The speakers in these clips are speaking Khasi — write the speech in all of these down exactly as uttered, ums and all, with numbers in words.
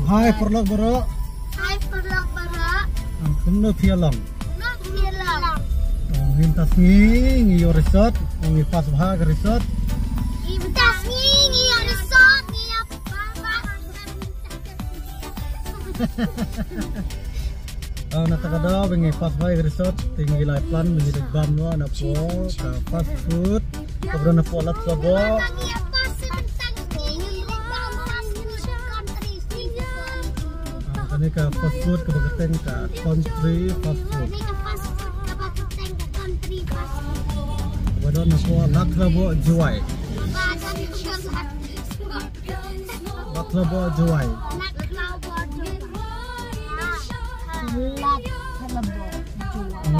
Hai paralok baroh. Hai paralok baroh. Kumno phi ïa long? Kumno phi ïa long? Mynta sngi ngi ïoh resort, ngi pass bha ka resort. Mynta sngi ngi ïoh resort, ngi ïa pass bha. Oh, na kata ka daw ba ngi pass bha ïa ka resort, te ngi la plan ba ngi dei bam noh napoh ka fast food. Ka bro napoh Lat Klabo. Ah, kane ka fast food kaba kyrteng ka country fast food. Kaba don napoh Lat Klabo, Jowai. Lat Klabo Jowai. Lat Klabo Jowai.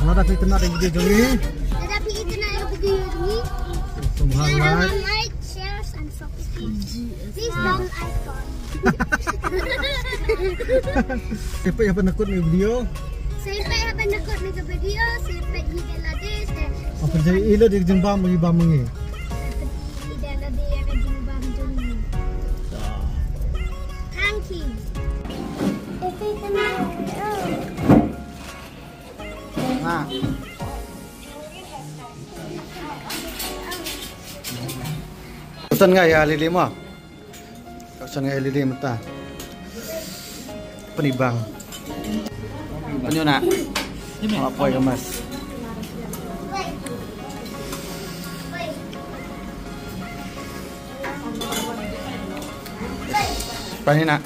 Lada phi itynnad ïa ka video jong ngi, lada phi itynnad ïa ka video jong ngi, sngewbha like, share and subscribe. Please bell icon. Sa peit haba nakut ïa ka video. Sa peit haba nakut ïa ka video. Sa peit hi ïa lade. Apa jadi ila di jingbam bagi bam ngi. Ida la di ïa ka jingbam jong ngi. Thank you. Ha. Pesan ngai ïa lili mo. Pesan ngai ïa lili mynta. Penibang. Penyu nak. Mak poi kemas. Pani nak.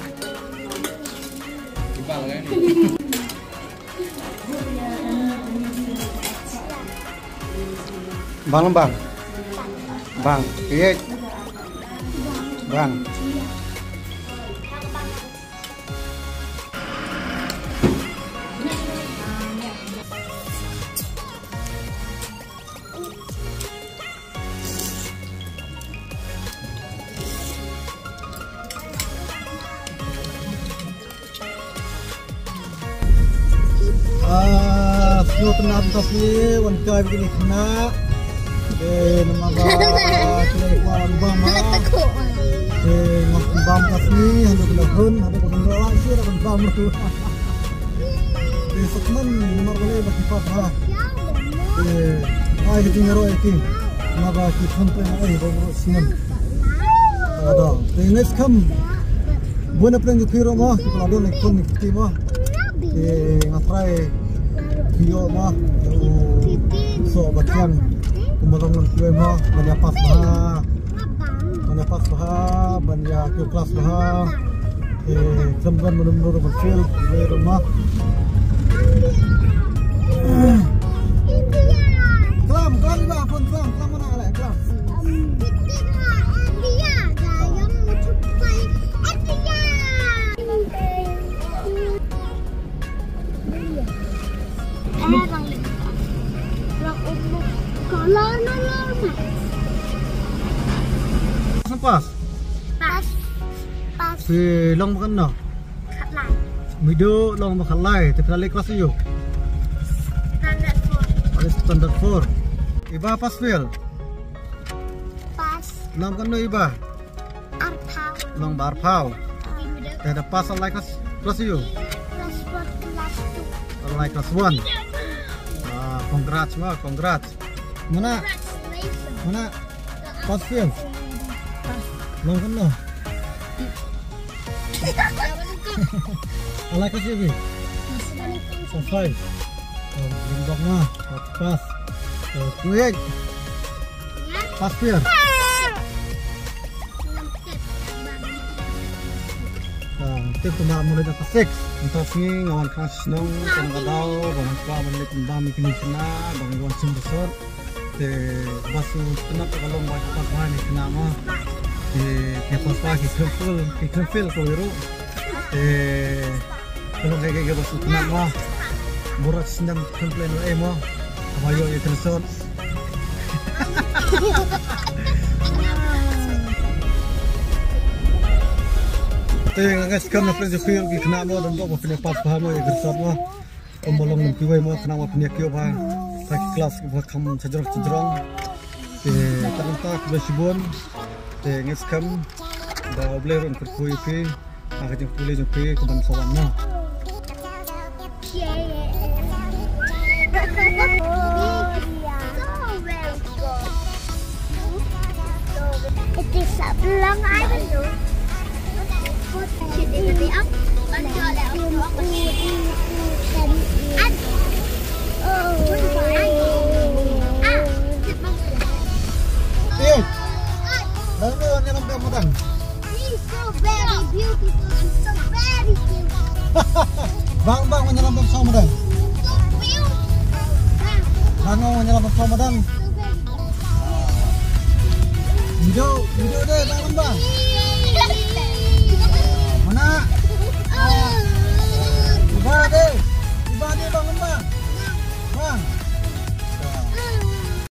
Bang, bang. Bang, iya. Bang. Ah, sngewtynnat mynta sngi wan kai bikini khynnah. Eh, namar ba kine ki kwah wan bam ma. Eh, wan bam mynta sngi, haduh ba la hun, haduh ba la hun, haduh ba la hun. Te sa kmen namar balei ba ki pass bha. Te ai ka jingïaroh ïa ki. Namar ba ki kham pynlong ei ba baroh snem. Ado. Te next come. Bun na pdeng jong phi ruh mo, ki la don ki khun ki kti mo. Te nga trai ki ïoh mo. Ïoh u soh ba thiang. Kumba long long kiwei mo, ban ïa pass bha. Ban ïa pass bha, ban ïa kiew klas bha. Eh, khlem don mynno mynno ruh ban fail, eh, ruh ma. Klam, klam ba pun klam, klam mana le, klam. Pass. Pass. Pass. Phi long ba katno? Khatlai. Mido long ba khatlai, te phi la leh klas aïu? Standard four. Standard four. Iba pass fail? Pass. Long ba katno iba? Arphaw. Long ba arphaw. Te da pass la leh klas, klas aïu? Klas one, klas two. La leh klas one. Ah, congrats ma, congrats. Mana? Congratulations. Mana? Pass fail? Pass. Long ba katno? La leh klas aïu phi? Klas five. Oh, long ba katno? Pass. Oh, kuwei. Pass fail? Ah, tip tu ma mula jaka six. Mynta sngi nga wan khnang shnong, khnang ka daw, ba nga kwah ban leit bam ïa kine ki khynnah, ba nga wan shim resort. Te ba shu tnat ka long ba ka pass bha ïa kine ki khynnah mo. Te ki pass bha ki khlem fail, ki khlem fail ko ïa ruh. Te ka long kaei kaei ba shu tnat mo. Burat snem khlem plan ei mo. Haba ïoh ïa ka resort. Te nga ngeit skhem na pdeng jong phi ki khynnah mo, don bok ba phin ïa pass bha mo ïa ka resort mo. Kumba long lem kiwei mo, khnang ba phin ïa kiew bha. Sa ki klas kiba kham shajrong shajrong. Te ta kumta khublei shibun. Te ngeit skhem ba U Blei ruh un kyrkhu ïa phi. Ha ka jingpule jong phi ka ban sa wan mo. It is a long island. Eh, lalu ni nampak makan. He's so very beautiful and so very cute. Bang bang menyelam bang so madan. So beautiful. Bang bang menyelam bang so madan. So very beautiful. Hidup, hidup deh bang bang. Mana? Ibarat deh.